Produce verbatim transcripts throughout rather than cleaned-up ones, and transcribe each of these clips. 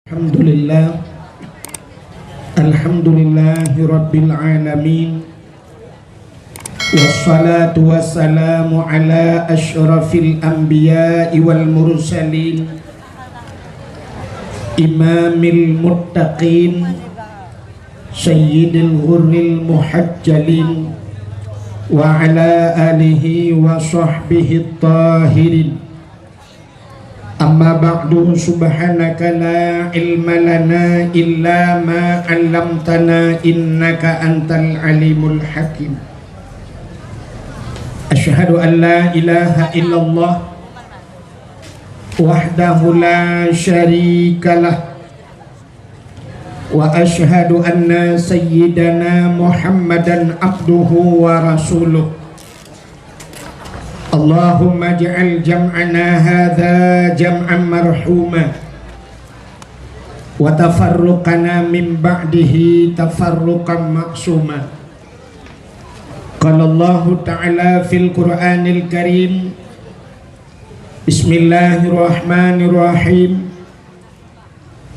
Alhamdulillah. Alhamdulillahirabbil alamin. Wassalatu wassalamu ala asyrafil anbiya'i wal mursalin, imamil muttaqin, sayyidil ghurril muhajjalin, wa ala alihi wa sahbihi tahirin. Amma ba'du, subhanaka la ilma lana illa ma 'allamtana innaka antal alimul hakim. Asyhadu an la ilaha illallah wahdahu la syarikalah. Wa asyhadu anna sayyidana Muhammadan abduhu wa rasuluh. Allahumma ij'al jam'ana hadza jam'an marhuma, wa tafarruqana min ba'dihi tafarruqan ma'suma. Qala Allahu ta'ala fil Qur'anil Karim, Bismillahirrahmanirrahim.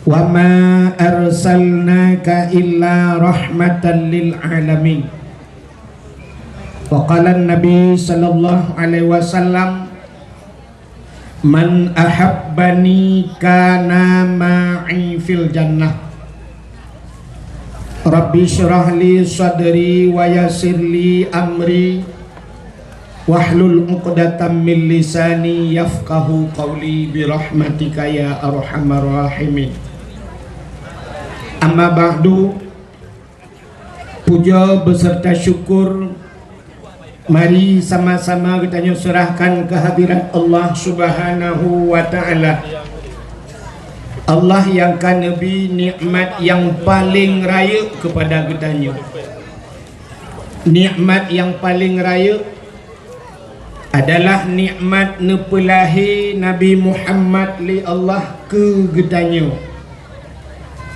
Wa ma arsalnaka illa rahmatan lil alamin. Wa qala Nabi sallallahu alaihi wasallam, "Man ahabbani kana ma'i fil jannah." Rabbi syrah li sadri wa yassir li amri, wahlul 'uqdatam min lisani yafqahu qawli, bi rahmatika ya arhamar rahimin. Amma ba'du, puja beserta syukur mari sama-sama geutanyoe serahkan kehadirat Allah Subhanahu wa Ta'ala. Allah nyang ka neubri nikmat nyang paleng rayeuk keupada geutanyoe. Nikmat nyang paleng rayeuk adalah nikmat neupeulahé Nabi Muhammad lé Allah keu geutanyoe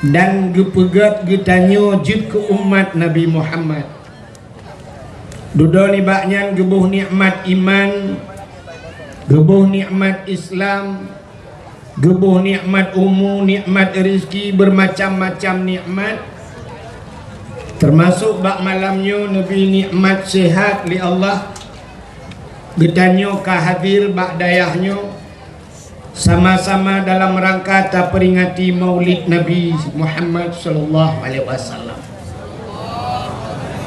dan geupeugét geutanyoe jeuet keu umat Nabi Muhammad. Dudoe nibak nyan geuboh nikmat iman, geuboh nikmat Islam, geuboh nikmat umu, nikmat rezeki, beumacam-macam nikmat. Teumasok bak malam nyoe neubri nikmat sehat lé Allah. Geutanyoe ka hadir bak dayah nyoe sama-sama dalam rangka taperingati Maulid Nabi Muhammad sallallahu alaihi wasallam.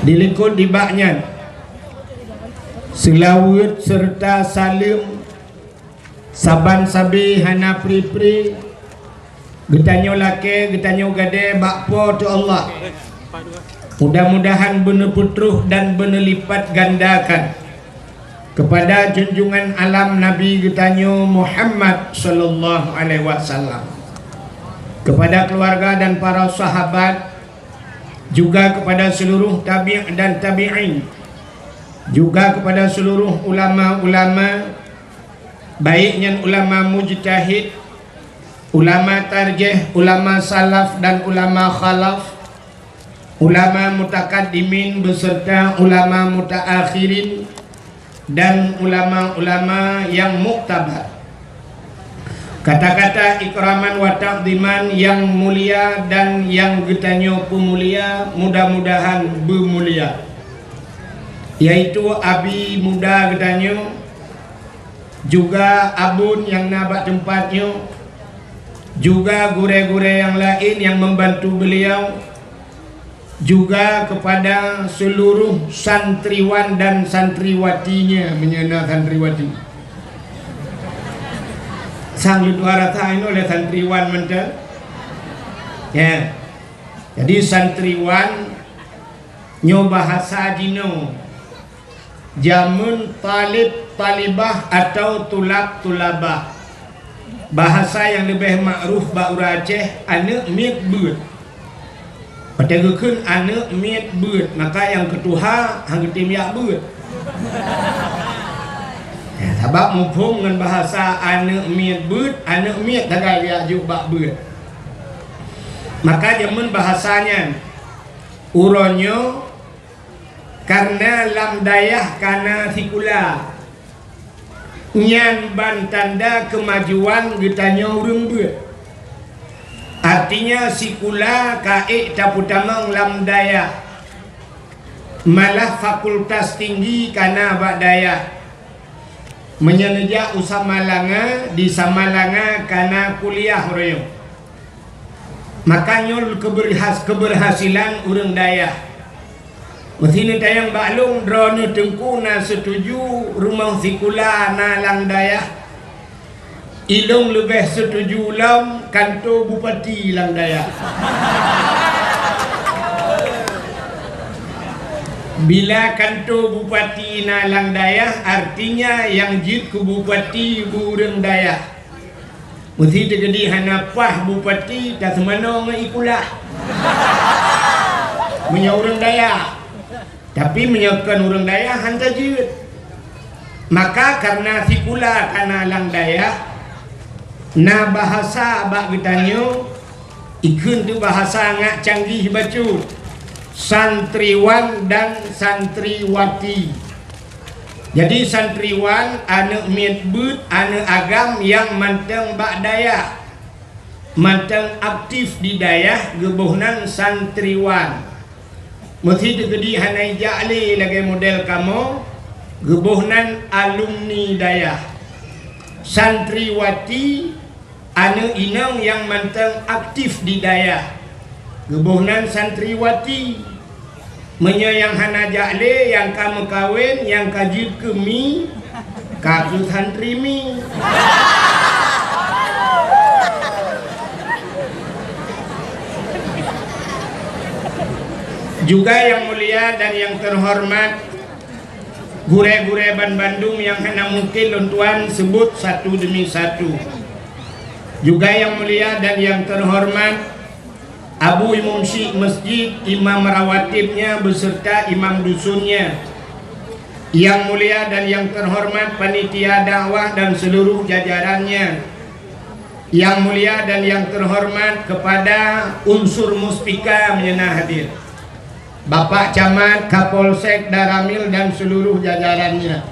Dilikot nibak nyan, seulaweuet serta saleuem saban sabe hana pri-pri geutanyoe lakée, geutanyoe gadée bak Po teu Allah. Mudah-mudahan beuneupeutroh dan beuneulipat gandakan keupada junjungan alam Nabi geutanyoe Muhammad sallallahu alaihi wasallam, keupada keuluwarga dan para sahabat, juga keupada seuluruh tabi' dan tabi'in, juga keupada seuluruh ulama-ulama, baik nyan ulama mujtahid, ulama tarjih, ulama salaf dan ulama khalaf, ulama mutakaddimin beserta ulama mutaakhirin, dan ulama-ulama nyang muktabar. Kata-kata ikraman wa takdiman nyang mulia dan nyang geutanyoe peumulia, mudah-mudahan beumulia, yaitu abi muda geutanyoe, juga abon nyang na bak teumpat nyoe, juga gurée-gurée nyang laén nyang membantu beliau, juga keupada seuluruh santriwan dan santriwatinya, meunyoe na santriwati. Sang leutuara tha inoe lé santriwan mantong. Ya. Jadi santriwan nyoe bahasa jinoe. Jameun talib talibah atau tulab tulabah. Bahasa nyang leubeh makruf bak ureuëng Aceh, aneuëk miet beuet. Watée geukheun aneuëk miet beuet, maka nyang keutuha han geutem jak beuet. Ya, sabab muphom ngon bahasa aneuëk miet beuet, aneuëk miet sagai jak jok bak beuet. Maka jameun bahasa nyan, uroe nyoe Kareuna lam dayah ka na sikula, nyan ban tanda keumajuan geutanyoe ureuëng beuet. Artinya sikula ka ék tapeutamong lam dayah. Malah fakultas tinggi ka na bak dayah. Meunyoe neujak u Samalanga, di Samalanga ka na kuliah uroe nyoe. Maka nyoe keberhas-, keberhasilan ureuëng dayah. Meusi neutanyong bak lôn, droeneuh Teungku na seutuju rumoh sikula na lam dayah? Ilôn leubeh seutuju lom kanto bupati lam dayah. Bila kanto bupati na lam dayah, artinya nyang jeuet keu bupati ureuëng dayah. Meusi teukeudi hana paih bupati taseumanoe ngon sikula. Meunyoe ureuëng dayah. Tapi meunyoe kon ureuëng dayah, hana jeuet. Maka kareuna sikula ka na lam dayah, na bahasa bak geutanyoe, ikheun teuk bahasa ngat canggih bacut, santriwan dan santriwati. Jadi santriwan aneuëk miet beuet, aneuëk agam nyang mantong bak dayah. Mantong aktif di dayah geuboh nan santriwan. Meusi teukeudi hana ijak lé lagée model kamoe, geuboh nan alumni dayah. Santriwati, aneuëk inong nyang mantong aktif di dayah, geuboh nan santriwati. Meunyoe nyang hana jak lé, nyang ka meukawen, nyang ka jeuet keu mi, ka keu santri mi. Juga yang mulia dan yang terhormat, gurée-gurée banbandum nyang hana mungken lôn tuan sebut satu demi satu. Juga yang mulia dan yang terhormat, Abu Imum Syik Masjid, imam rawatibnya beserta imam dusunnya. Yang mulia dan yang terhormat panitia dakwah dan seluruh jajarannya. Yang mulia dan yang terhormat kepada unsur Muspika meunyoe na hadir. Bapak Camat, Kapolsek, Danramil dan seluruh jajarannya.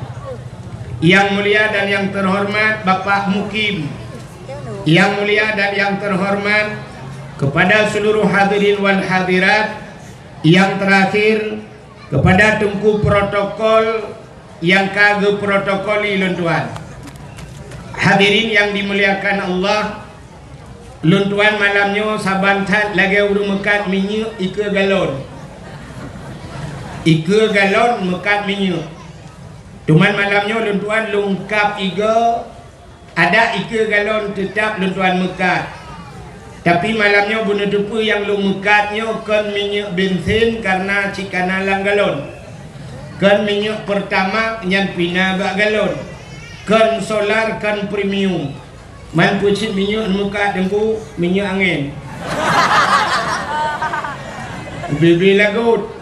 Yang mulia dan yang terhormat Bapak Mukim. Yang mulia dan yang terhormat kepada seluruh hadirin wal hadirat. Yang terakhir, kepada Teungku Protokol nyang ka geuprotokoli lôn tuan. Hadirin yang dimuliakan Allah, lôn tuan malam nyoe saban that lagée ureuëng meukat minyeuk ikeue galon. Ikeue galon meukat minyeuk. Teuma malam nyoe lôn tuan lôn kab igoe, adak ikeue galon teutab lôn tuan meukat. Tapi malam nyoe beuneuteupeu nyang lôn meukat nyoe kon minyeuk bensin kareuna cit ka na lam galon. Kon minyeuk Pertamax nyan pih na bak galon. Kon solar, kon premium. Man peue cit minyeuk meukat Teungku, minyeuk angén. Ubé-bé lagot.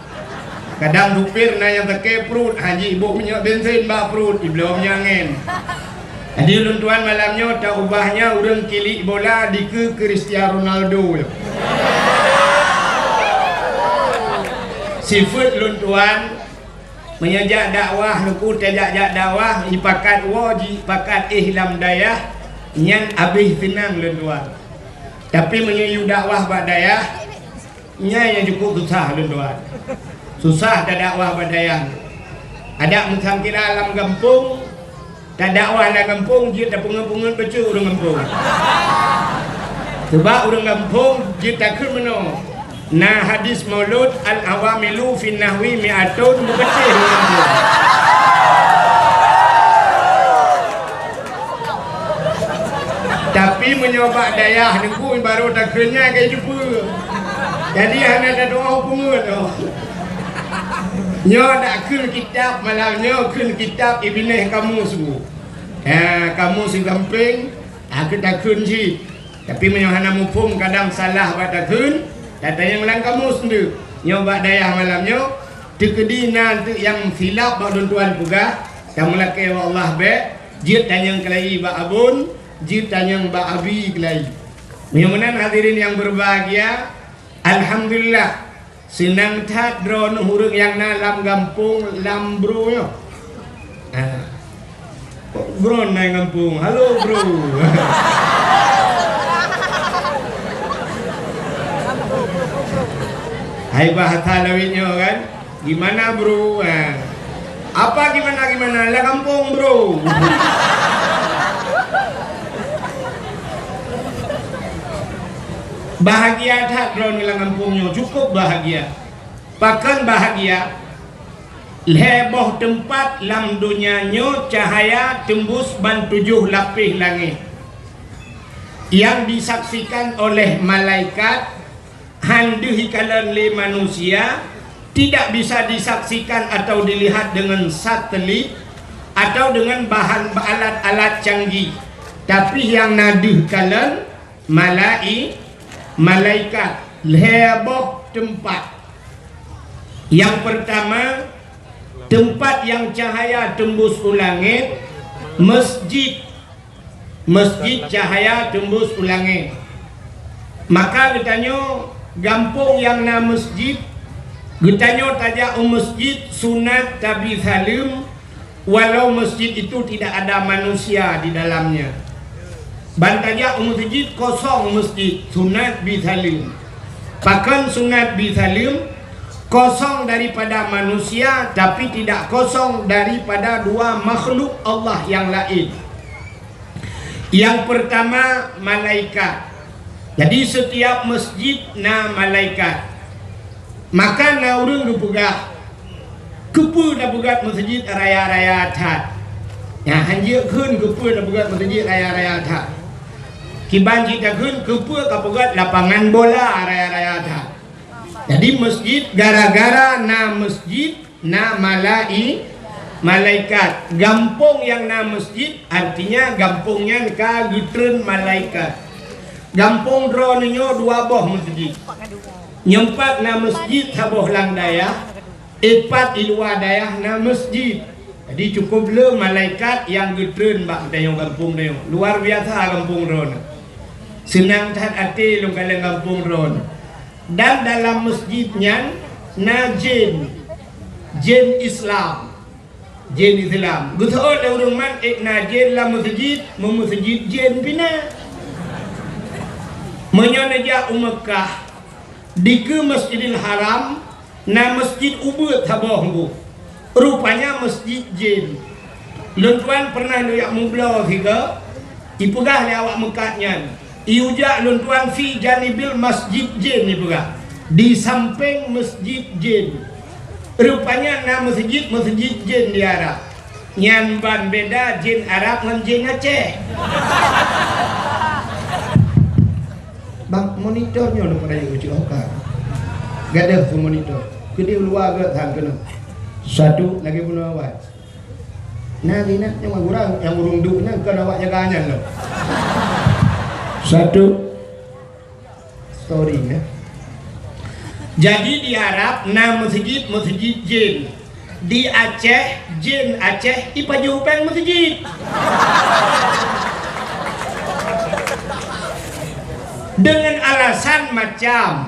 Kadang supir na nyang sakét pruet, han jiboh minyeuk bensin bak pruet, jibloe minyeuk angén. Jadi lôn tuan malam nyoe taubah nyan ureuëng kilik bola dikeue Cristiano Ronaldo. Sifeuet lôn tuan, meunyoe jak dakwah, Teungku, tajak-jak dakwah, jipakat woe, jipakat éh lam dayah, nyan abéh seunang lôn tuan. Tapi meunyoe yue dakwah bak dayah, nyan nyang cukup susah lôn tuan. Susah tadakwah bak dayah. Adak meusangkira lam gampông, tadakwah lam gampông jeuet tapeungeut-peungeut bacut ureuëng gampông. Sabab ureuëng gampông jeuet takheun meunoe, na hadis maulud, "Al-awamilu fin nahwi mi'atun," meukeuseh ureuëng gampông. Tapi meunyoe bak dayah Teungku barô takheun nyan ka jiteupeue. Jadi hana tadoa peungeut nyoe. Nyoe dak kheun kitab malam nyoe, kheun kitab Ibneh Kamus bu. Ha, kamus sigampéng, ha, keu takheun cit. Tapi meunyoe hana muphom kadang salah bak takheun, tatanyong lam kamus nteuk. Nyoe bak dayah malam nyoe, teukeudi na nteuk nyang silap bak lôn tuan peugah, tameulakée bak Allah bék, jeuet tanyong keulayi bak Abon, jeuet tanyong bak Abi keulayi. Meunyoe meunan hadirin nyang berbahagia, alhamdulillah, seunang that droeneuh ureuëng nyang na lam gampông lam bro nyoe. Ah. Bro na gampông, halo bro. Hai bahasa lawét nyoe kan? Gimana, bro? Ha. Apa gimana-gimana? Lam gampông, bro. Bahagia that droeneuh lam gampông nyoe, cukup bahagia. Pakon bahagia? Lhée boh teumpat lam donya nyoe cahaya teumbus ban tujoh lapéh langét, nyang disaksikan oleh malaikat, han deuh ikalon lé manusia, tidak bisa disaksikan atau dilihat dengan satelit atau dengan bahan alat-alat canggih, tapi nyang na deuh kalon malai-, malaikat, lhée boh teumpat. Nyang peurtama, teumpat nyang cahaya teumbus u langét, meusjid. Meusjid cahaya teumbus u langét. Maka geutanyoe gampông nyang na meusjid, geutanyoe tajak u meusjid sunat tabi saleuem, walau meusjid itu tidak ada manusia di dalamnya. Ban tajak u meusjid kosong meusjid, sunat bi saleuem. Pakon sunat bi saleuem? Kosong daripada manusia, tapi tidak kosong daripada dua makhluk Allah nyang laén. Nyang peurtama, malaikat. Jadi, setiap meusjid na malaikat. Maka na ureuëng geupeugah, "Keupeue tapeugöt meusjid raya-raya that?" Nyan, han jeuet kheun keupeue tapeugöt meusjid raya-raya that. Kiban cit takheun keupeue kapeugöt lapangan bola raya-raya that. Jadi, meusjid, gara-gara na meusjid, na malai-, malaikat. Gampông nyang na meusjid, artinya gampông nyan ka geutreun malaikat. Gampông droeneuh nyoe dua boh meusjid. Nyoe pat na meusjid saboh lam dayah, eh pat di luwa dayah na meusjid. Jadi, cukup le malaikat nyang geutreun bak tanyoe gampông tanyoe. Luar biasa gampông droeneuh. Seunang that até lôn kalon gampông droeneuh. Dan dalam meusjid nyan na jén, jén Islam, jén Islam. Geuseuôt lé ureuëng mat, "Ék na jén lam meusjid, meumeuseujid jén pih na." Meunyoe neujak u Meukah, dikeue Masjidil Haram, na meusjid ubeuet saboh nggu. Rupanya meusjid jén. Lôn tuan pernah neujak meubloe sigoe, ipeugah lé awak meukat nyan, "Ijak lôn tuan fi janibil masjid jén," ipeugah, di sampéng meusjid jén. Rupanya na meusjid, meusjid jén di Arab. Nyan ban beda jén Arab ngon jén Aceh. Bang, monitor nyoe lôn peurayeuk keu Cik Oka. Gadoh keu monitor. Keudeh luwa geuh that keunoe. Satu, lagée bunoe awai. Na rinat nyang urang, nyang ureuëng duek nyan kon awak jaga nyan lom. Satu. Sorry, ya. Jadi, di Arab na meusjid, meusjid jén. Di Aceh, jén Aceh ipajoh péng meusjid. Dengan alasan macam,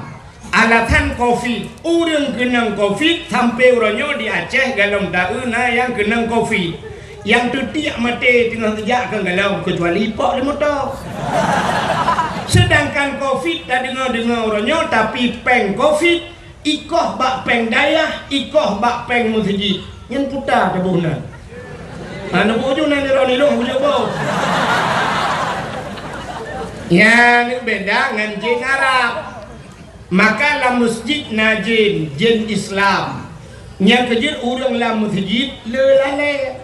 alasan covid. Ureuëng keunong covid sampai uroe nyoe di Aceh golom taeu na nyang keunong covid. Nyang teutiek maté teungoh geujak keu golom, keucuali ipok di moto. Seudangkan covid tadeungoe-deungoe uroe nyoe, tapi péng covid ikoh bak péng dayah, ikoh bak péng meusjid. Nyan puta taboh nan. Ha, neuboh ju nan nirok-nirok, bujur boh. Nyan beda ngon jén Arab. Maka lam meusjid na jén, jén Islam. Nyang keujeuet ureuëng lam meusjid le lalée.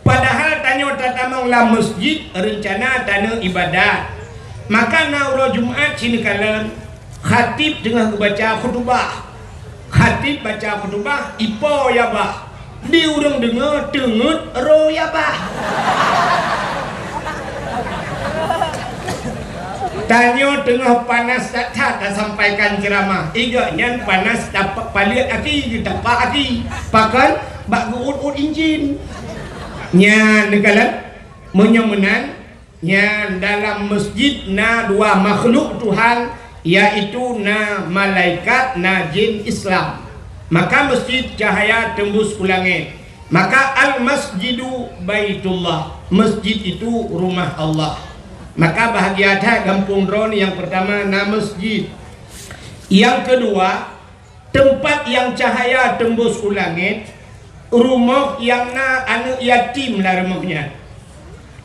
Padahal tanyoe tatamong lam meusjid reuncana taneuk ibadat. Maka na uroe Jumat sineukalon, khatib teungoh geubaca khutubah. Khatib baca khutubah, ipo ya bah. Di ureuëng deungoe teungeut ro ya bah. Tanyoe teungoh panas that-that tasampaikan ceuramah. Igok nyan panas tapak paleuet aki, tapak aki. Pakon bak geuut-ut injin. Nyan neukalon, meunyoe meunan, nyan dalam meusjid na dua makhluk Tuhan, yaitu na malaikat, na jén Islam. Maka meusjid cahaya teumbus u langét. Maka al-masjidu baitullah, meusjid itu rumah Allah. Maka bahagia that gampông droeneuh nyang peurtama na meusjid. Nyang keudua, Teumpat nyang cahya teumbus u langét, rumoh nyang na aneuëk yatim lam rumoh nyan.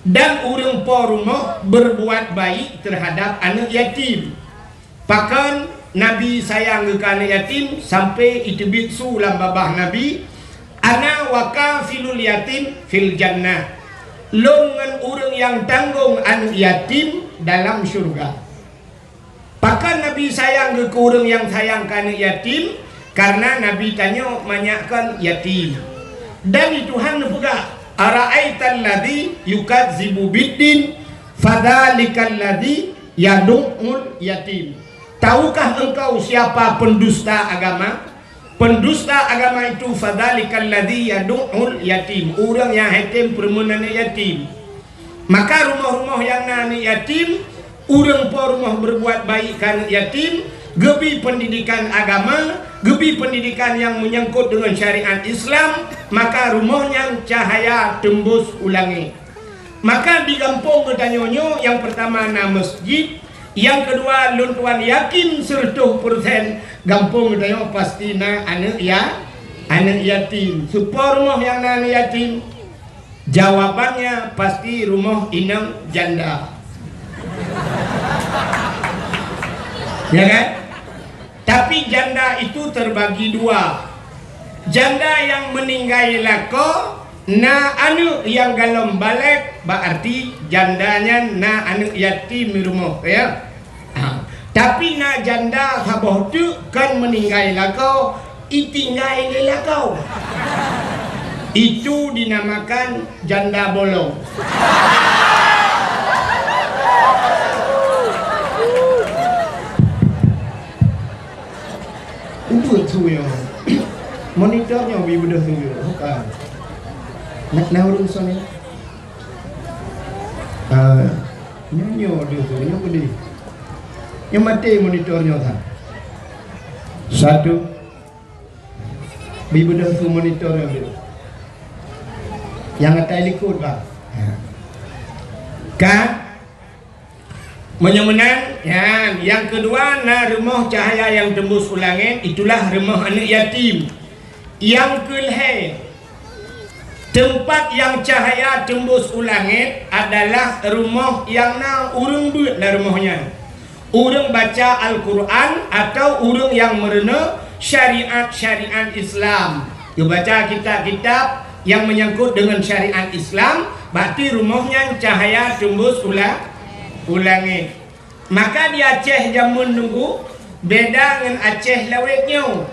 Dan ureuëng po rumoh beurbuat baik teuhadab aneuëk yatim. Pakon Nabi sayang geuh keu aneuëk yatim, sampoe jiteubiet su lam babah Nabi, "Ana wa kafilul yatim fil jannah." Lôn ngon ureuëng nyang tanggong aneuëk yatim dalam syeuruga. Pakon Nabi sayang geuh keu ureuëng nyang sayang keu aneuëk yatim? Kareuna Nabi tanyoe manyak kon yatim. Dan di Tuhan neupeugah, "Ara'aital ladzi yukadzibu biddin, fadzalikal ladzi yadu'ul yatim." Tahukah engkau siapa pendusta agama? Pendusta agama itu, fadzalikal ladzi yadu'ul yatim, ureuëng nyang hana tem peureumeun aneuëk yatim. Maka rumoh-rumoh nyang na aneuëk yatim, ureuëng po rumoh beurbuat baik keu aneuëk yatim, geubri peundidikan agama, geubri peundidikan nyang meunyangkot deungon syariat Islam, maka rumoh nyan cahya teumbus u langét. Maka di gampông geutanyoe nyoe, nyang peurtama na meuseujid, nyang keudua lôn tuan yakin seureutôh peureusén gampông geutanyoe pasti na aneuëk ya, aneuëk yatim. Soe po rumoh nyang na aneuëk yatim? Jawabannya pasti rumoh inong janda. Ya kan? Tapi janda itu terbagi dua. Janda nyang meuninggai lakoe na aneuëk nyang golom balek, bak arti janda nyan na aneuëk yatim di rumoh, ya. Ha. Tapi na janda saboh teuk kon meuninggai lakoe, itinggai lé lakoe. Itu dinamakan janda bolong. Ubeuet su nyoe. Monitor nyoe bri beudôh su nyoe. Bukan. Na, na ureuëng soe nyoe? Ah, nyoe, nyoe deuh su, nyoe keudeh. Nyoe maté monitor nyoe, kan? Satu. Bri beudôh su monitor nyoe deuh. Nyang atai likot, bang. Ka? Meunyoe meunan, nyan, nyang keudua na rumoh cahya nyang teumbus u langét, itulah rumoh aneuëk yatim. Nyang keulhée, teumpat nyang cahya teumbus u langét adalah rumoh nyang na ureuëng beuet lam rumoh nyan. Ureuëng baca Al-Quran atawa ureuëng nyang meurunoe syariat-syariat Islam, geubaca kitab-kitab nyang meunyangkot deungon syariat Islam, bak ti rumoh nyan cahya teumbus u la-, u langét. Maka di Aceh jameun nunggu beda ngon Aceh lawét nyoe.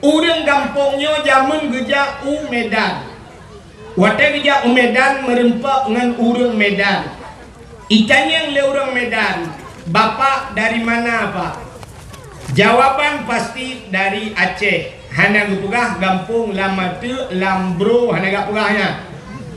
Ureuëng gampông nyoe jameun geujak u Medan. Watée geujak u Medan meurumpok ngon ureuëng Medan. Itanyong lé ureuëng Medan, "Bapak dari mana, Pak?" Jawaban pasti dari Aceh. Hana geupeugah gampông lam ateuk, lam bro, hana geupeugah nyan.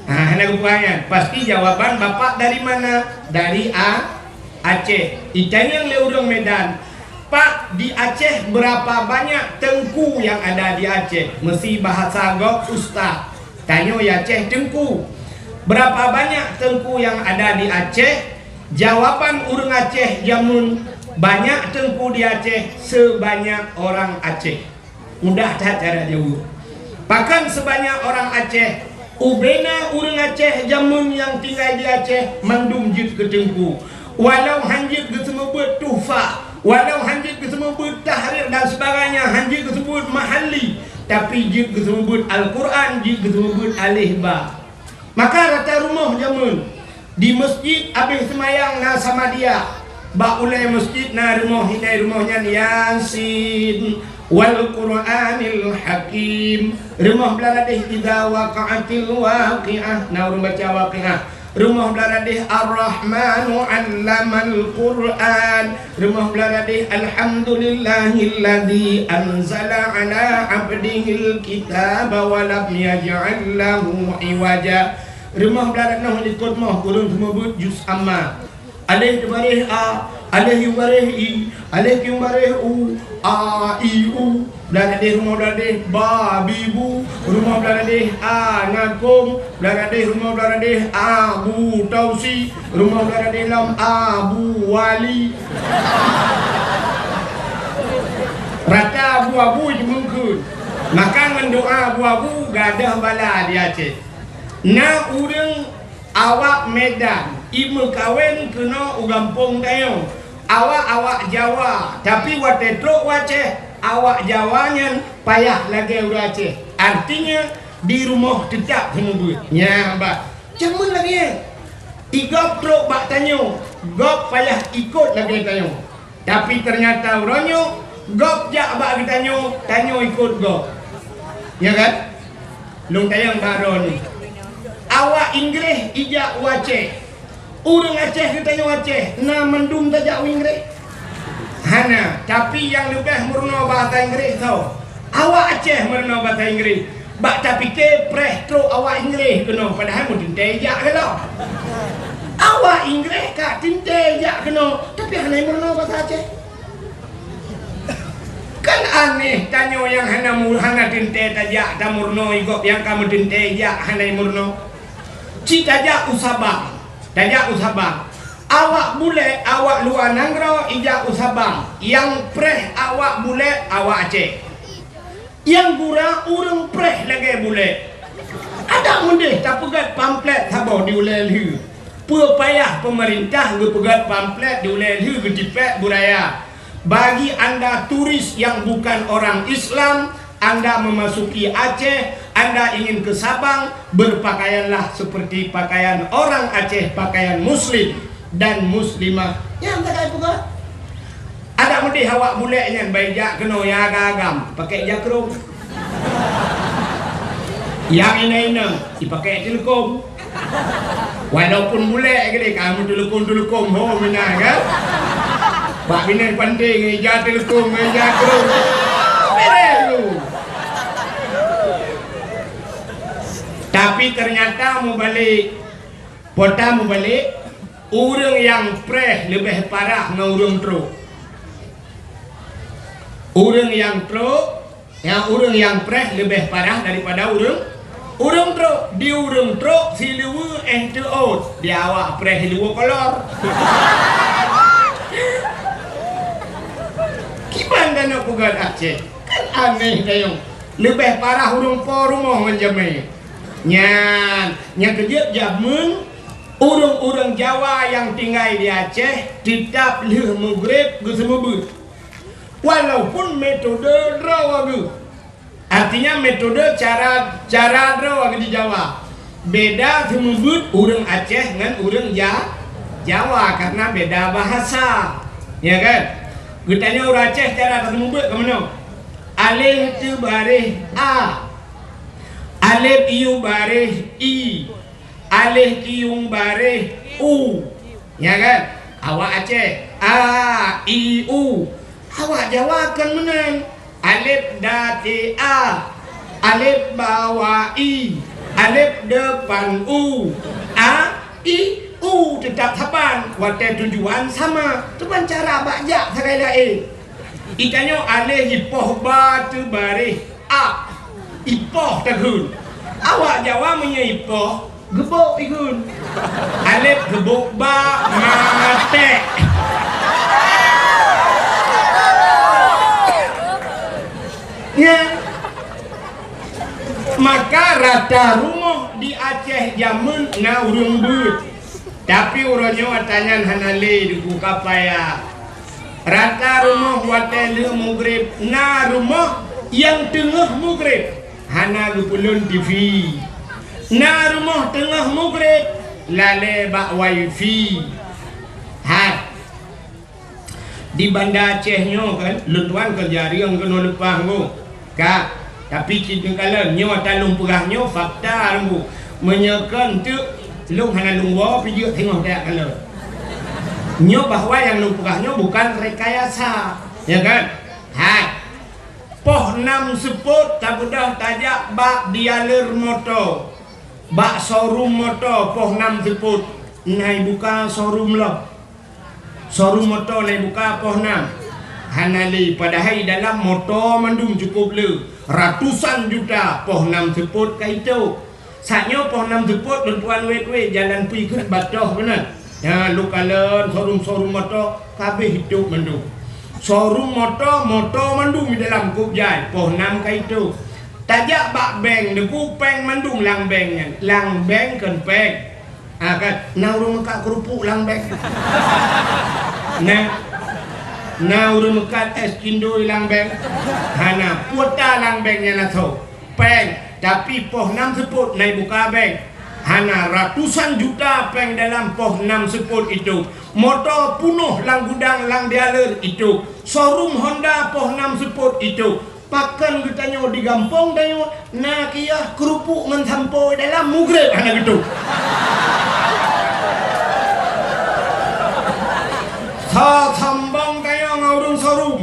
Ha, hana geupeugah nyan. Pasti jawaban, "Bapak dari mana?" Dari A-, Aceh. Itanyong lé ureuëng Medan, "Pak, di Aceh berapa banyak teungku yang ada di Aceh?" Meusi bahasa gob ustaz. Tanyoe di Aceh teungku. Berapa banyak teungku yang ada di Aceh? Jawaban ureuëng Aceh jameun, banyak teungku di Aceh sebanyak orang Aceh. Mudah that cara jaweueb. Pakon sebanyak orang Aceh? Ubena ureuëng Aceh jameun nyang tinggai di Aceh mandum jeuet keu teungku. Walau han jeuet geuseumeubeuet tuhfah, walau han jeuet geuseumeubeuet tahrir dan sebagainya, han jeuet geuseumeubeuet mahalli, tapi jeuet geuseumeubeuet Al-Quran, jeuet geuseumeubeuet aleh ba. Maka rata rumoh jameun di meuseujid abéh seumayang na samadiyah. Bak ulée meuseujid na rumoh, hindai rumoh nyan Yasin wal Qur'anil Hakim. Rumoh blah ladeh idza waqa'atil waqi'ah, na ureuëng baca Waqiah. Rumoh blah ladeh Ar-Rahmanu 'allamal Qur'an. Rumoh blah ladeh Alhamdulillahilladzi anzala 'ala 'abdihil kitaba wa lam yaj'al lahu 'iwaja. Rumoh blah ladeh noh likot moh ureuëng seumeubeuet juz amma. Aleh teubareh a, aleh yue bareh i, aleh kieng bareh u, a, i, u. Blah ladeh rumoh blah ladeh ba, bi, bu. Rumoh blah ladeh a, na kong. Blah ladeh rumoh blah ladeh a, bu, tausi. Rumoh blah ladeh lom a, bu, wali. Rata abu-abu jimeungkeuen. Maka ngon doa abu-abu gadôh bala di Aceh. Na ureuëng awak Medan imeukawen keunoe u gampông tanyoe. Awak-awak Jawa, tapi watée trok u Aceh, awak Jawa nyan payah lagée ureuëng Aceh. Artinya, di rumoh teutab seumeubeuet. Nyan bah. Jameun lagée nyan. Di gob trok bak tanyoe, gob payah ikot lagée tanyoe. Tapi teunyata uroe nyoe gob jak bak geutanyoe, tanyoe ikot gob. Ya kan? Lôn tanyong baroe nyoe. Awak Inggréh ijak u Aceh. Ureuëng Aceh geutanyoe Aceh na mandum tajak u Inggréh? Hana, tapi nyang leubeh meurunoe bahasa Inggréh soe? Awak Aceh meurunoe bahasa Inggréh. Bak tapike preh trok awak Inggréh keunoe, padahai meuteuntée jak keunoe. Awak Inggréh ka teuntée jak keunoe, tapi hana meurunoe bahasa Aceh. Kan aneh, tanyoe nyang hana mu-, hana teuntée tajak tameurunoe, gob nyang ka meuteuntée jak hana meurunoe. Ci tajak u Sabang, tajak u Sabang. Awak bulek, awak luwa nanggroe ijak u Sabang. Nyang preh awak bulek, awak Aceh. Nyang gura ureuëng preh lagée bulek. Adak meudeh tapeugét pamflet saboh di ulée lheueh. Peue payah peumeurintah geupeugét pamflet di ulée lheueh geutipék beuraya. Bagi anda turis yang bukan orang Islam, anda memasuki Aceh, anda ingin ke Sabang, berpakaianlah seperti pakaian orang Aceh, pakaian muslim dan muslimah. Nyang takai peugah. Adak meudeh awak bulek nyan bai jak keunoe ya agam-agam, pakai jakrong. Nyang inong-inong, dipakai teuleukom. Walaupun bulek geude ka meuteuleukom-teuleukom ho meunan kan. Bak binéh panté ngon ija teuleukom ngon ija krong. Beres tu. Tapi ternyata mubalek, pota mubalek, ureuëng nyang preh leubeh parah ngon ureuëng trok. Ureuëng nyang trok Nyang ureuëng nyang preh leubeh parah daripada ureuëng, ureuëng trok. Di ureuëng trok siluweue éh teuôt, di awak preh siluweue kolor. Kiban tanyoe peugah Aceh, kan aneh tanyoe. Leubeh parah ureuëng po rumoh ngon jamé. Nyan, nyang keujeuet jameun ureuëng-ureuëng Jawa nyang tinggai di Aceh teutab lheueh mugreb geuseumeubeuet. Walaupun metode droe geuh. Artinya metode cara, cara droe geuh di Jawa. Beda seumeubeuet ureuëng Aceh ngon ureuëng Ja-, Jawa karena beda bahasa. Ya kan? Geutanyoe ureuëng Aceh cara seumeubeuet keu meunoe. Aleh teubareh a. Alef iu bareh i. Aleh kiyueng bareh u. Ya kan? Awak Aceh, a, i, u. Awak Jawa kan meunan. Alef da te a. Alef ba wa i. Alef depan u. A, i, u tetap saban. Watée tujuan sama. Cuman cara bak jak sagai laén. Itanyoe aleh ipoh ba teubareh a. Ipoh takheun. Awak Jawa meunyoe ipoh, geubok ikheun. Alef geubok ba, matek. Ya. Maka rata rumoh di Aceh jameun na ureuëng beuet. Tapi uroe nyoe ata nyan hana lé, Teungku, ka payah. Rata rumoh watée lheueh mugreb, na rumoh nyang teungoh mugreb hana geupeulon T V. Na rumoh teungoh mugreb lalée bak wifi. Hai. Di Banda Aceh nyoe kan, lôn tuan keu jareueng keunoe leupah ngon. Ka, tapi cit neukalon, nyoe ata lôn peugah nyoe fakta, Teungku. Meunyoe kon teuk, lôn hana lôn woe pih jeuet singoh tajak kalon. Nyoe bahwa nyang lôn peugah nyoe bukan rekayasa, ya kan? Hai. Poh nam seupôt tabeudôh tajak bak dealer moto, bak showroom moto poh nam seupôt, na ibuka showroom lom. Showroom moto na ibuka poh nam. Hana lé, padahai dalam moto mandum cukôp le, ratusan juta poh nam seupôt ka itôp. Saat nyoe poh nam seupôt lôn tuan wét-wét jalan pui kheun batoh keunan. Nyan lôn kalon showroom-showroom moto ka abéh itôp mandum. Showroom moto, moto mandum di dalam kôk jai, poh nam ka itôb. Tajak bak bank, Teungku, péng mandum lam bank nyan. Lam bank kon péng. Ha, kan? Na ureueng meukat keurupuk lam bank? Na? Na ureueng meukat es cindoi lam bank? Hana. Kuota lam bank nyan asoe. Péng, tapi poh nam seupôt na ibuka bank. Hana, ratusan juta péng dalam poh nam seupôt itôb. Moto punoh lam gudang lam dealer itôb. Showroom Honda poh nam seupôt itôb. Pakon geutanyoe di gampông tanyoe na kiah keurupuk ngon sampoe dalam, mugreb hana geutôb. Soe sombong tanyoe ngon ureueng showroom.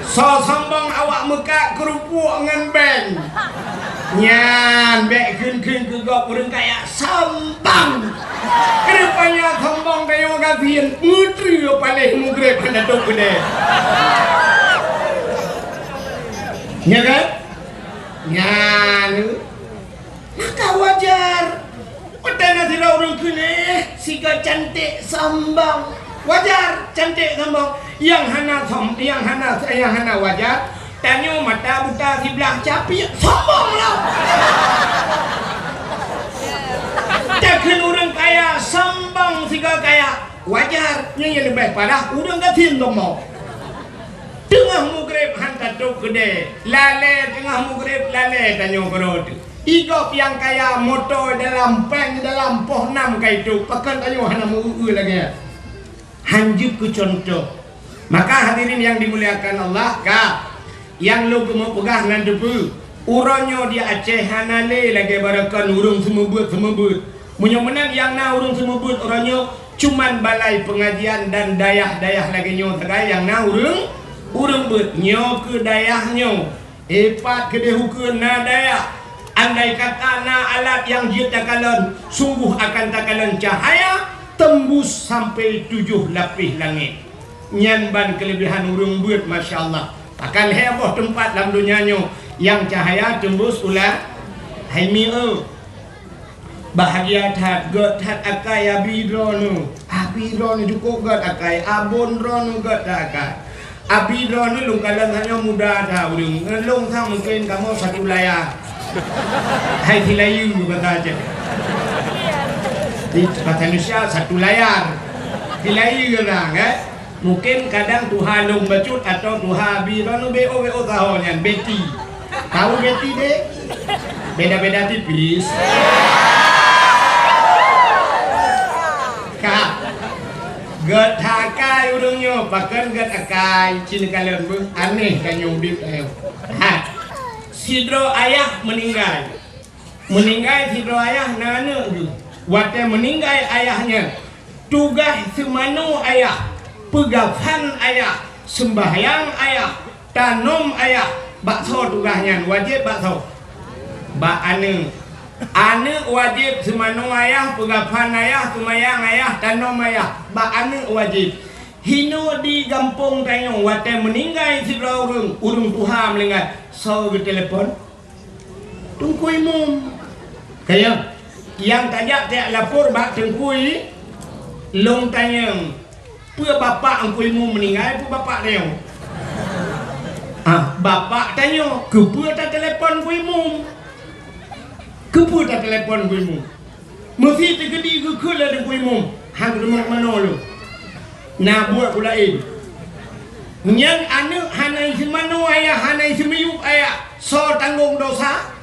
Soe sombong awak meukat keurupuk ngon bank. Nyan bék kheun-kheun keu gob ureueng kaya sombong. Keureupa nyan sombong tanyoe gasien, meutreue paléh mugreb hana tôb keudè. Nya kan? Nyan. Maka wajar. Watée na sidroe ureueng kheun, "Eh, sigoe cantik sombong." Wajar, cantik sombong. Nyang hana som-, nyang hana, nyang hana wajar, tanyoe mata buta siblah capiek, sombong lah. Takheun ureueng kaya sombong sigoe kaya. Wajar, nyan nyang leubeh parah ureueng gasien sombong. Teungoh mugreb han tatôb keudè, lalée teungoh mugreb lalée tanyoe keudroe teuh. Igob nyang kaya moto dalam, péng dalam, poh nam ka itôb, pakon tanyoe hana meu-eu lagée nyan. Han jeuet keu cuntoh. Maka hadirin nyang dimuliakan Allah, ka nyang lôn keumeung peugah nan teupeue, uroe nyoe di Aceh hana lé lagée baroekon ureuëng seumeubeuet-seumeubeuet. Meunyoe meunan nyang na ureuëng seumeubeuet uroe nyoe cuman balai peungajian dan dayah-dayah lagée nyoe sagai nyang na ureuëng, ureuëng beuet. Nyoe keuh dayah nyoe. Ipat keudeh ukeue na dayah. Andai kata na alat nyang jeuet takalon, sunggoh akan takalon cahya teumbus sampai tujoh lapéh langét. Nyan ban keuleubehan ureuëng beuet, masya Allah. Pakon lhée boh teumpat lam donya nyoe nyang cahya teumbus u la-, hai mi eu. Bahagia that, gét that akai abi droeneuh. Abi droeneuh cukôp gét akai, abon droeneuh gét that akai. Abi droeneuh lôn kalon tanyoe muda that ureuëng. Ngon lôn sang mungken kamoe satu layar. Hai silayeue bahasa Aceh. Di bahasa Indonesia satu layar. Silayeue ureuëng, eh. Mungkin kadang tuha lôn bacut atau tuha abi droeneuh B O, B O saho nyan, Betty. Tahu Betty deh? Beda-beda tipis. Ka. Gét that akai ureuëng nyoe, pakon gét akai, cit neukalon beuh, aneh tanyoe udeb tanyoe. Ha. Sidroe ayah meuninggai. Meuninggai sidroe ayah na aneuëk geuh. Watée meuninggai ayah nyan, tugaih seumanoe ayah, peugafan ayah, seumbahyang ayah, tanom ayah, bak soe tugaih nyan wajéb bak soe? Bak aneuëk. Aneuëk wajéb seumanoe ayah, peugafan ayah, seumayang ayah, tanom ayah, bak aneuëk wajéb. Hinoe di gampông tanyoe watée meuninggai sidroe ureuëng, ureuëng tuha meuninggai, soe geutelepon? Teungku Imum. Kaya, nyang tajak tajak lapor bak Teungku I-, lôn tanyong, peue bapak Teungku Imum meuninggai, peue bapak tanyoe? Ah, bapak tanyoe, keupeue tatelepon Teungku Imum? Keupeue tatelepon Teungku Imum? Meusi teukeudi geukheun lé Teungku Imum, han teurimong manoe lôn. Na buet ulaén. Nyan aneuëk hana iseumanoe ayah, hana iseumiyueb ayah, soe tanggong desya?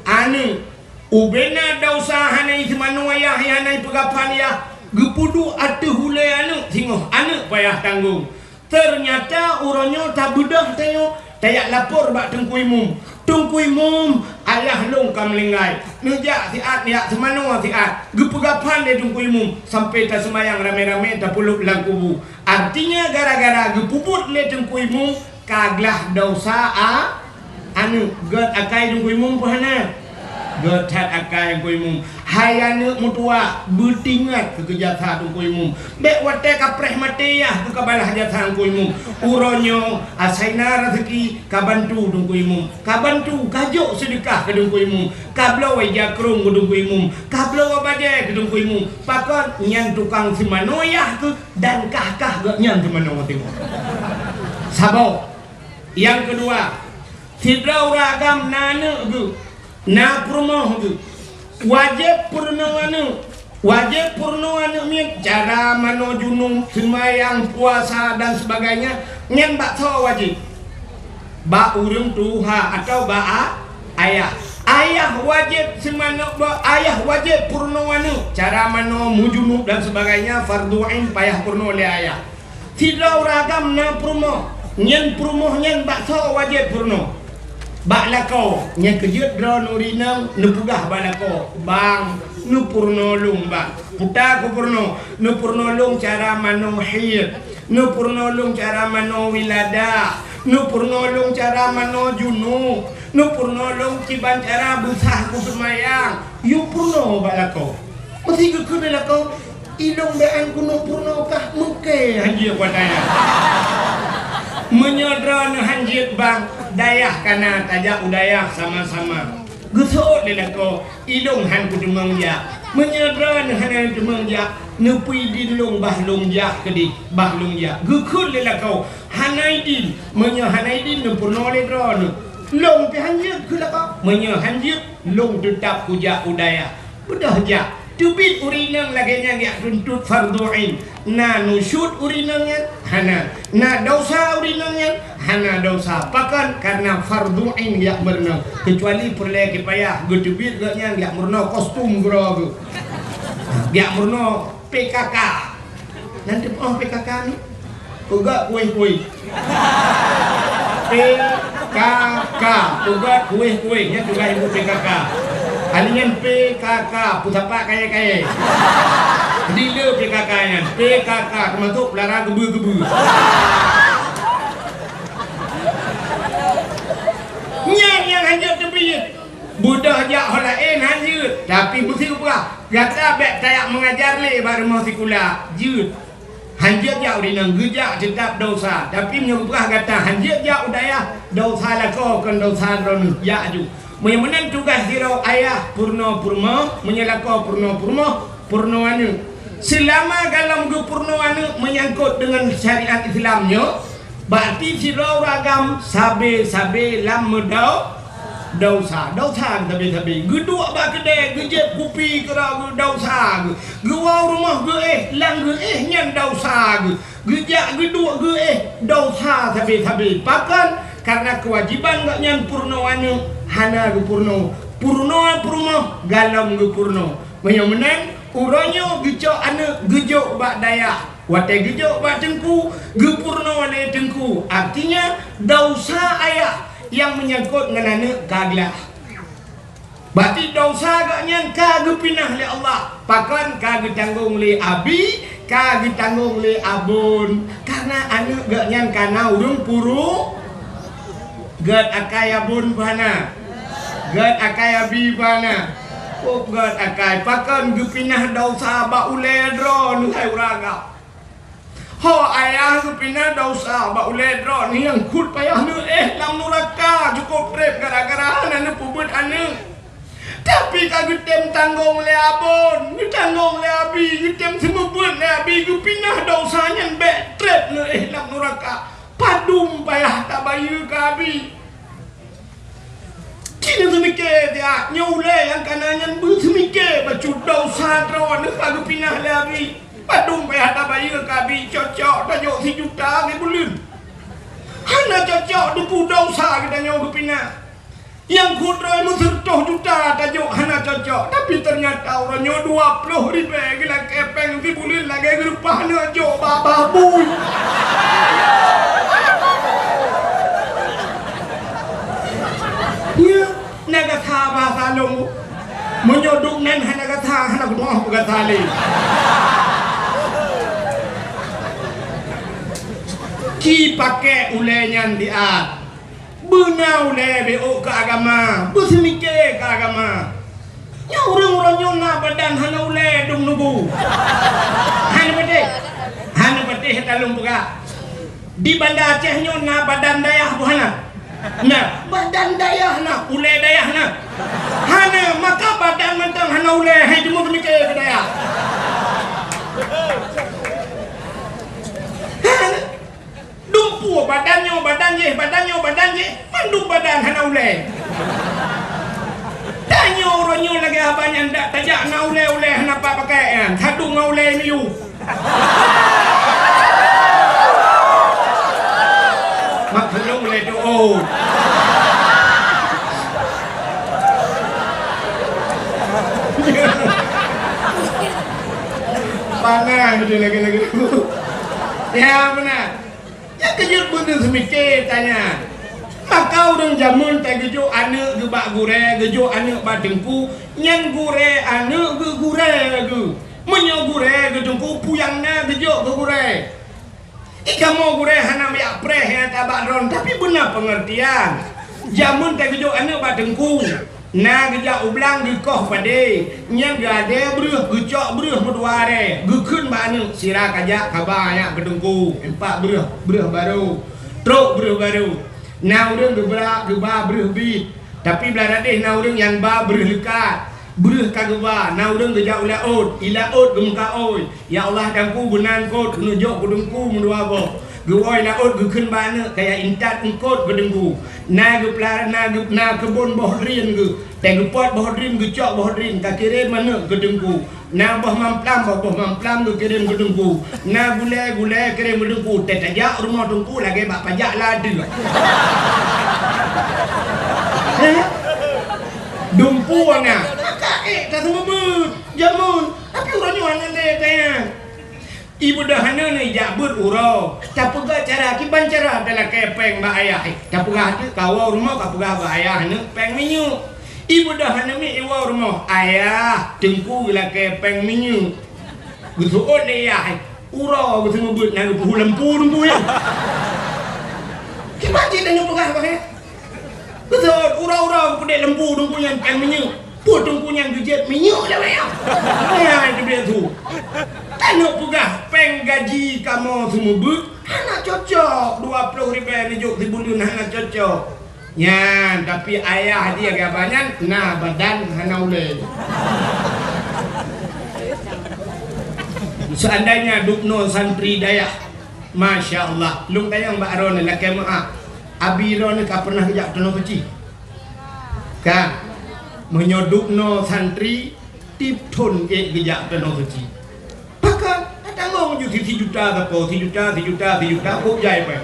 Aneuëk. Ubena desya hana iseumanoe ayah, hana ipeugafan ayah, geupeuduek ateueh ulée aneuëk singoh aneuëk payah tanggong. Teunyata uroe nyoe tabeudôh tanyoe, tajak lapor bak Teungku Imum. Teungku Imum, ayah lôn ka meuninggai. Neujak siat, neujak seumanoe siat. Geupeugafan lé Teungku Imum sampai taseumayang ramé-ramé tapeuleub lam kubu. Artinya gara-gara geupeubuet lé Teungku Imum ka glah desya a-, aneuëk. Gét akai Teungku Imum peue hana? Gét that akai Teungku Imum. Hai aneuk meutuwah, beutingat keu jasa Teungku Imum. Bék watée ka preh maté yah keu ka balaih jasa Teungku Imum. Uroe nyoe asai na raseuki ka bantu Teungku Imum. Ka bantu, ka jok seudeukah keu Teungku Imum. Ka bloe jakrong keu Teungku Imum. Ka bloe bajée keu Teungku Imum. Pakon nyan tukang seumanoe yah keuh dan kah-kah gobnyan seumanoe teungoh. Saboh. Nyang keudua, sidroe ureuëng agam na aneuk geuh, na peurumoh geuh. Wajéb peurunoe aneuk. Wajéb peurunoe aneuk miet cara manoe junub, seumayang, puasa dan sebagainya. Nyan bak soe wajéb? Bak ureuëng tuha atawa bak a-, ayah. Ayah wajéb seumanoe ba-, ayah wajéb peurunoe aneuk. Cara manoe, meujunub dan sebagainya, fardu ain payah peurunoe lé ayah. Sidroe ureuëng agam na peurumoh, nyan peurumoh nyan bak soe wajéb peurunoe? Bak lakoe. Nyang keujeuet droeneuh ureuëng inong neupeugah bak lakoe, "Bang, neupeurunoe lôn, Bang." Peue ta kupeurunoe? Neupeurunoe lôn cara manoe haid, neupeurunoe lôn cara manoe wiladah, neupeurunoe lôn cara manoe junub, neupeurunoe lôn kiban cara beusah kuseumayang. Yue peurunoe bak lakoe. Meusé geukheun lé lakoe, "Ilôn bèk an keuneuk peurunoe kah, meuké han jeuet bak dayah." Meunyoe droeneuh han jeuet bang, dayah ka na, tajak u dayah sama-sama. Geuseuôt lé lakoe, "Ilôn han kuteumeung jak." Meunyoe droeneuh hana teumeung jak, "Neupeuidin lôn bah lôn jak keudéh, bah lôn jak." Geukheun lé lakoe, "Hana idin." Meunyoe hana idin, neupeurunoe lé droeneuh, "Lôn pih han jeuet," kheun lakoe. "Meunyoe han jeuet, lôn teutab kujak u dayah." Beudôh jak. Teubiet ureuëng inong lagée nyan jak tuntot fardu ain. Na nusyuz ureuëng inong nyan? Hana. Na desya ureuëng inong nyan? Hana desya. Pakon? Karena fardu ain jak meurunoe. Keucuali peureulée kipayah, geuteubiet gobnyan jak meurunoe kostum keudroe geuh. Jak meurunoe P K K. Nan teupeue P K K ni? Peugét kueh-kueh. P K K, peugét kueh-kueh. Nyan tugaih ibu P K K. Ahli nyan P K K, peusapat kayée-kayée. Dealer P K K nyan, P K K, teumasok peulara geubeu-geubeu. Nyan nyang hanjeuet teubiet. Beudôh jak ho laén hanjeuet, tapi meusti geupeugah, gata bék tajak meungajar lé bak rumoh sikula, jeuet. Hanjeuet jak ureuëng inong, geujak teutab desya, tapi meunyoe geupeugah gata hanjeuet jak u dayah, desya lakoe kon desya droeneuh, jak aju. Meunyoe meunan tugaih sidroe ayah peurunoe peurumoh, meunyoe lakoe peurunoe peurumoh, peurunoe aneuk. Seulama golom geupeurunoe aneuk meunyangkot deungon syariat Islam nyoe, Berarti sidroe ureuëng agam sabe-sabe lam meudau-, desya. Desya sabe-sabe. Geuduek bak keudée, geujieb kupi keudroe geuh desya geuh. Geuwoe rumoh geuéh, lam geuéh nyan desya geuh. Geujak geuduek geuéh, desya sabe-sabe. Pakon? Karena keuwajiban gobnyan peurunoe aneuk hana geupeurunoe. Peurunoe peurumoh golom geupeurunoe. Meunyoe meunan, uroe nyoe geucok aneuk geujok bak dayah. Watée geujok bak teungku, geupeurunoe lé teungku. Artinya, desya ayah nyang meunyangkot ngon aneuk ka glah. Berarti desya gobnyan ka geupinah lé Allah. Pakon? Ka geutanggong lé abi, ka geutanggong lé abon. Karena aneuk gobnyan ka na ureuëng puru-, Gét akai abon peue hana? Gét akai abi peue hana? Oh, gét akai. Pakon geupinah desya bak ulée droeneuh hai ureuëng agam? Ho ayah geupinah desya bak ulée droeneuh nyang kheueh payah neuéh lam nuraka, cukôp treb gara-gara hana neupeubuet aneuk. Tapi ka geutem tanggong lé abon, geutanggong lé abi, geutem seumeubeuet lé abi, geupinah desya nyan bék treb neuéh lam nuraka. Padum payah tabayeue keu abi. Ci neuseumiké siat, nyoe ulée nyang kana nyan beuseumike bacut desya droeneuh ka geupinah lé abi. Padum payah tabayeue keu abi, cocok tajok sijuta sibuleuen. Hana cocok, teupeu desya geutanyoe geupinah. Nyang kudroe meuseureutoh juta tajok hana cocok, tapi teunyata uroe nyoe dua ploh ribée geulakée péng sibuleuen lagée geureupah aneuk jok bak babah bui. Nyan na gata bahasa lôn. Meunyoe duek nan hana gata, hana kutu'oh peugata lé. Ci pakék ulée nyan siat. Beuna ulée beuôk keu agama, beuseumike keu agama. Nyoe ureuëng uroe nyoe na badan hana ulée dong nubu. Hana patéh. Hana patéh taleueng peugah. Di Banda Aceh nyoe na badan dayah buhana. Nah, badan dayah na, ulée dayah na. Hana, maka badan mantong hana ulée, hai jeumu peumiké keu dayah. Hana. Dumpu badan nyoe, badan jéh, badan nyoe, badan jéh, mandum badan hana ulée. Tanyoe uroe nyoe lagée haba nyan dak tajak na ulée-ulée hana pat pakai nyan, sadu ngon ulée miyueb. Mak keuneuk ulée teuôt. Panas beutôi lagée-lagée. Ya, beuna. Nyang keujeuet beuneueh seumiké tanyan. Maka ureuëng jameun teugeujok aneuëk geuh bak gurée, geujok aneuëk bak teungku, nyan gurée aneuëk geuh gurée geuh. Meunyoe gurée geuh teungku, peue nyang na geujok keu gurée. Di kamoe gurée hana jak preh nyang tabak droen, tapi beuna peungeurtian. Jameun teugeujok aneuëk bak teungku. Na geujak u blang geukoh padé, nyan geuadée breueh, geucok breueh meudua arée, geukheun bak aneuëk, sira kajak kaba jak keu teungku, impak breueh, breueh barô, trok breueh barô. Na ureuëng geubra, geuba breueh biet, tapi blah radeh na ureuëng nyang ba breueh leukat. Breueh ka geuba, na ureuëng geujak u laôt, i laôt geumeukaôi. Ya Allah, teungku, beuna eungkôt, keuneuk jok keu teungku meudua boh. Geuwoe laôt geukheun bak aneuëk, kaya intat eungkôt keu teungku. Na geupla-, na geu-, na keubon boh drien geuh. Teugeupot boh drien, geucok boh drien, kakirém aneuëk keu teungku. Na boh mamplam, boh, boh mamplam geukirém keu teungku. Na gulée, gulée kirém keu teungku. Teutajak rumoh teungku lagée bak pajak ladeuek. Heh? Dumpu na. Maka ék ka seumeubeuet. Jameun. Tapi uroe nyoe hana lé kaya. Ibu dah hana ni jak beuet uroe. Tapeugah cara kiban cara talakée péng bak ayah. Tapeugah tu kawoe rumoh kapeugah bak ayah ni péng minyeuk. Ibu dah hana mi iwoe rumoh. Ayah, teungku geulakée péng minyeuk. Geuseuôt lé yah. Uroe geuseumeubeuet na geupeuhu lampu teungku nyan. Kiban cit tanyoe peugah bak ayah. Beutôi, uroe-uroe geupeudék lampu teungku nyan péng minyeuk. Peue teungku nyan geujép minyeuk lawét nyan? Nyan teubiet su. Tanyoe peugah péng gaji kamoe seumeubeuet hana cocok, dua ploh ribée neujok sibuleuen hana cocok. Nyan, tapi ayah dia gaba nyan na badan hana ulée. Seandainya dubnoe santri dayah, masya Allah, lôn tanyong bak droeneuh lakée meuáh. Abi droeneuh ka pernah geujak tanoh suci? Kan? Meunyoe dubnoe santri, tieb thon ék geujak tanoh suci. Pakon? Tatanggong ju si, sijuta sapo, sijuta, sijuta, sijuta, kok jai pai.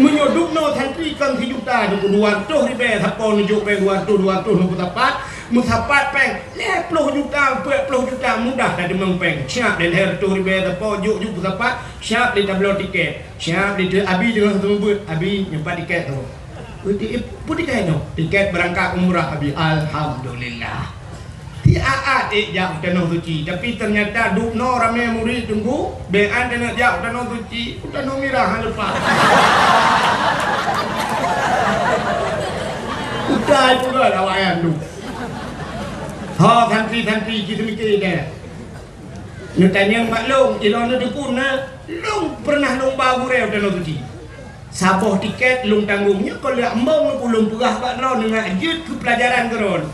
Meunyoe dubnoe santri kon sijuta, dua ratus ribée sapo neujok péng dua ratus, dua ratus neupeusapat, meusapat péng lhée ploh juta, peuet ploh juta mudah tadeungoe péng. Siap lé lhée reutôh ribée sapo jok ju peusapat, siap lé tabloe tiket. Siap lé teu abi deungon seumeubeuet, abi nyoe pat tiket tu. Peuti-, peutikét nyoe, tiket beurangkat umrah abi. Alhamdulillah. Siat-at ék jak u tanoh suci, tapi teunyata dubnoe ramé murit teungku, bék an teuneuk jak u tanoh suci, u tanoh mirah han leupah. Utai pula awaknyan tu. Ho santri-santri ci seumiké deh. Neutanyong bak lôn, ilôn neuteupeu na, lôn peureunah lôn ba gurée u tanoh suci. Saboh tiket lôn tanggong, nyoe kon lheueh embong lôn peugah bak droe, neungat jeuet keu peulajaran keu droe.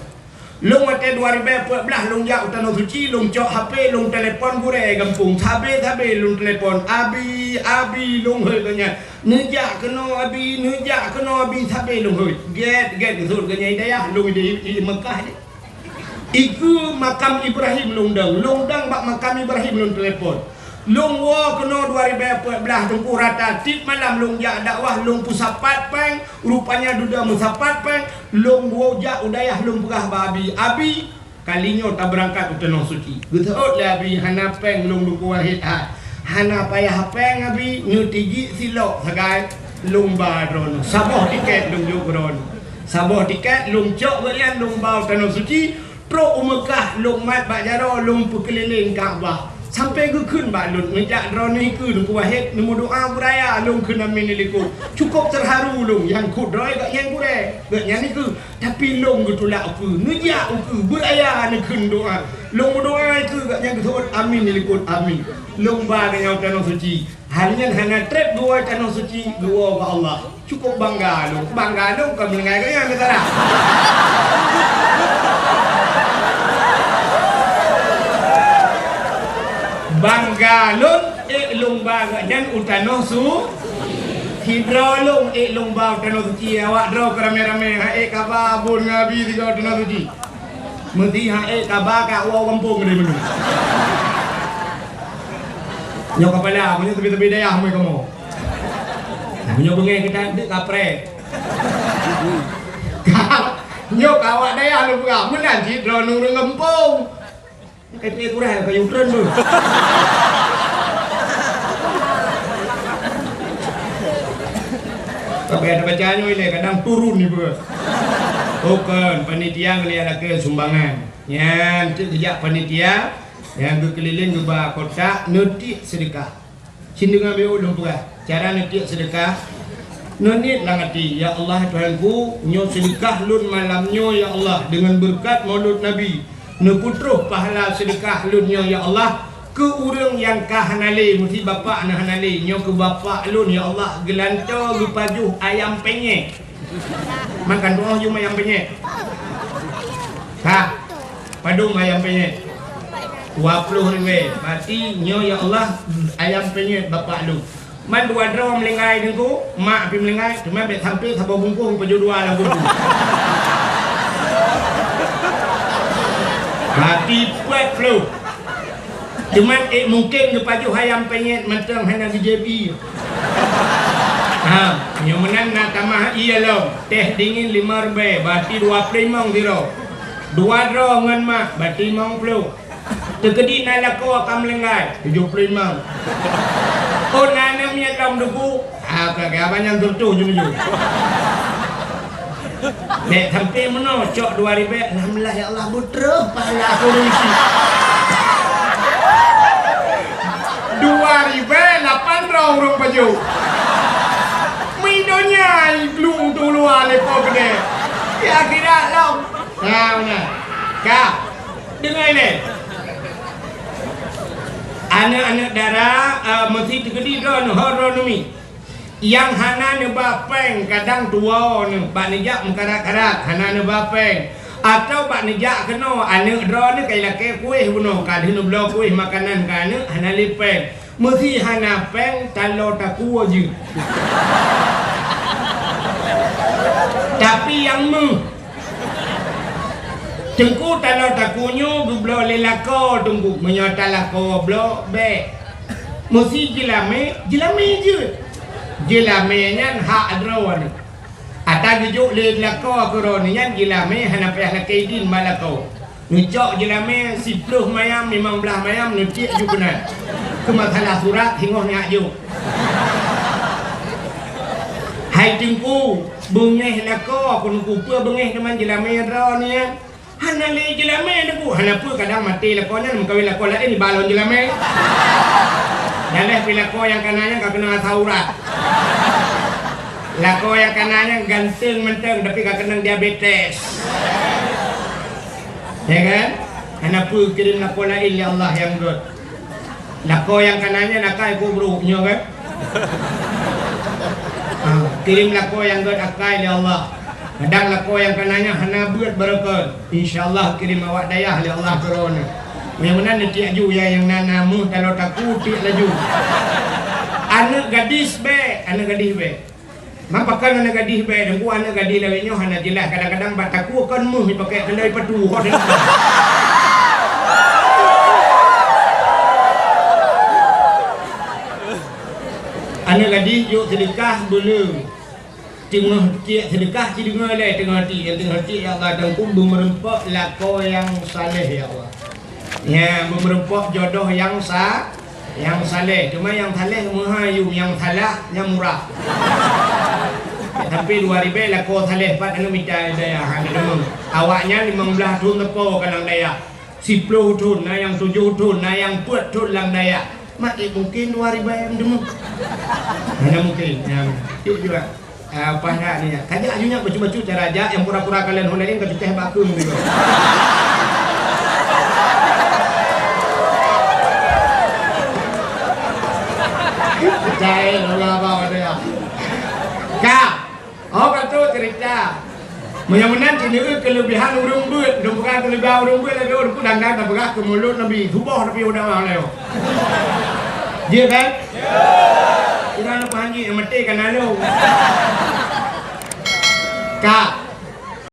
Lôn watée dua ribée peuet blaih lôn jak u tanoh suci, lôn cok H P, lôn telepon gurée gampông, sabe-sabe lôn telepon, "Abi, abi," lôn hôi geuh nyan. "Neujak keunoe abi, neujak keunoe abi," sabe lôn hôi. Gét-gét geuseuôt geuh nyan i dayah, lôn di, di Meukah nyan. Ikeue makam Ibrahim lôn dong, lôn dong bak makam Ibrahim lôn telepon. Lôn woe keunoe dua ribée peuet blaih teungku rata, tieb malam lôn jak dakwah, lôn peusapat péng, rupanya dudoe meusapat péng, lôn woe jak u dayah lôn peugah bak abi, "Abi, kali nyoe tabeurangkat u tanoh suci." Geuseuôt lé abi, "Hana péng lôn Teungku Wahid hai. Hana payah péng abi, neutijik silok sagai lôn ba droeneuh. Saboh tiket lôn jok droeneuh. Saboh tiket lôn cok geuh nyan lôn ba u tanoh suci, trok u Meukah lôn mat bak jaroe lôn peukeulileng Ka'bah." Sampoe geukheun bak lôn, neujak droeneuh keue Teungku Wahid, neumeudoa beuraya, lôn kheun amin di likot. Cukôp teuharu lôn, nyang kheun droe gobnyan gurèe, gobnyan keue. Tapi lôn geutulak ukeue, neujak ukeue, beuraya neukheun doa. Lôn meudoa keue gobnyan geuseuôt amin di likot, amin. Lôn ba gobnyan u Tanoh Suci. Hai nyan hana trép geuwoe Tanoh Suci, geuwoe bak Allah. Cukôp bangga lôn. Bangga lôn kon meuninggai gobnyan meusalah. Bangga lôn, ék lôn ba gobnyan u Tanoh Su-, sidroe lôn ék lôn ba u Tanoh Suci, awak droe keu ramé-ramé, han ék kaba bun ngon abi sigoe u Tanoh Suci. Meusti han ék kaba ka woe gampông keudéh meunyoe. Nyoe kapala, meunyoe teubi-teubi dayah meukamoe. Meunyoe beungéh geutanyoe deuek kapreh. Nyoe ka awak dayah lôn peugah, meunan cit droeneuh ureueng gampông. Kai pih kurang, kai utreun tu. Sampai ada baca nyoe ilée, kadang turun ni peue. Bukan, panitia ngeliat lagi sumbangan. Nyan, cit geujak panitia, nyang geukeulileng geuba kotak, neutiek seudeukah. Cit deungoe beu lôn peugah, cara neutiek seudeukah. Neuniet lam até, "Ya Allah, Tuhanku, nyoe seudeukah lôn malam nyoe, ya Allah, deungon beureukat Maulud Nabi. Neupeutroh pahala seudeukah lôn nyoe, ya Allah, keu ureueng nyang ka hana lé, meusi bapak na hana lé. Nyoe keu bapak lôn, ya Allah, geulantoe geupajoh ayam penyet." Makan tu'oh jeuem ayam penyet. Ka. Padum ayam penyet? Dua ploh ribèe. Berarti nyoe, ya Allah, ayam penyet bapak lôn. Man dua droe meulinggai Teungku, mak pih meulinggai, teuma bèk sampai saboh bungkôh geupajoh dua lam bungkôh. Berarti peuet ploh. Teuma ék mungken geupajoh ayam penyet mantong hana geujép ié. Ha, nyoe meunan na tamah ié lom, teh dingin lima ribèe, berarti dua ploh limong sidroe. Dua droe ngon mak, berarti limong ploh. Teukeudi na lakoe ka meulinggai, tujoh ploh limong. Oh, na aneuk miet lom Teungku. Ah, ka, ka, abang nyan tutoh jujur. Bèk sampai meunoe, cok dua ribèe, alhamdulillah, ya Allah, beutroh pahala aku isi. Dua ribèe lapan droe ureueng pajoh. Meudonya i glung tu luwa lé po keudéh. Di akhirat lom. Nah, nah. Ka. Deungoe lé. Aneuk-aneuk dara, eh, meusi teukeudi droeneuh, ho droeneuh mi. Nyang hana neuba péng kadang tuwoe neuh bak neujak meukarat-karat, hana neuba péng. Atawa bak neujak keunoe, aneuk droeneuh ka ilakée kuéh bunoe, ka lheueh neubloe kuéh makanan keu aneuk, hana lé péng. Meusi hana péng, taloe takue jeuet. Tapi nyang meuh. Teungku, taloe takue nyoe geubloe lé lakoe Teungku. Meunyoe talakoe bloe, bèk. Meusi jeulamé, jeulamé jeuet. Jeulamé nyan hak droeneuh. Ata geujok lé lakoe keu droeneuh nyan jeulamé hana payah lakée idin bak lakoe. Neucok jeulamé siplôh mayam, limong blaih mayam, neutiek ju keunan. Keu masalah surat, singoh neujak jok. Hai Teungku, beungéh lakoe keu Teungku, peue beungéh teuma jeulamé droeneuh nyan? Hana lé jeulamé Teungku, hana peue kadang maté lakoe nyan meukawen lakoe laén iba lom jeulamé. Daleh pi lakoe nyang kana nyan ka keunong asam urat. Lakoe nyang kana nyan ganteng mantong tapi ka keunong diabetes. Ya kan? Hana peue kirém lakoe laén lé Allah nyang gét. Lakoe nyang kana nyan akai keu brôk nyoe kan? Ah, kirém lakoe nyang gét akai lé Allah. Kadang lakoe nyang kana nyan hana beuet barokot. Insya Allah kirém awak dayah lé Allah keu droeneuh. Nyang meunan neutiek ju ya nyang na, na meuh taloe takue tiek laju. Aneuk gadis bèk, aneuk gadis bèk. Man pakon aneuk gadih bèk, Teungku, aneuk gadih lawét nyoe hana jeulaih, kadang-kadang bak takue kon meuh jipakèk keulai patu. Aneuk gadih jok seudeukah beuleung. Teungoh tiek seudeukah ci deungoe lé, teungoh tiek, teungoh tiek, "Ya Allah, Teungku beumeureumpok lakoe nyang saleh, ya Allah." Nyan, beumeureumpok jodoh nyang sa-, nyang saleh. Cuma nyang saleh meuhai yum, nyang salah nyang murah. Tapi dua ribèe lakoe saleh pat aneuk mita dayah, hana deungoe. Awaknyan limong blaih thon teupo ka lam dayah. Siploh thon, na nyang tujoh thon, na nyang peuet thon lam dayah. Mak, eh, mungkin dua ribèe meuteumé. Hana mungkin, ya. Cit juga. Ah, paih that ni, ya. Kajak ju nyan bacut-bacut cara jak, nyang pura-pura kalon hon laén ka cutéh bak keueng tu. Percaya, Allah, Allah, Allah. Ka. Oh, ka tu cerita. Meunyoe meunan, keuneuk keulebihan ureueng beuet, dum bukan keulebihan ureueng beuet lagèe ureueng peudang dan peugah keu mulod Nabi, suboh tapi udah mah lewat. Jeuet kan? Ureueng peuhanji nyang meuté kan lalu. Ka.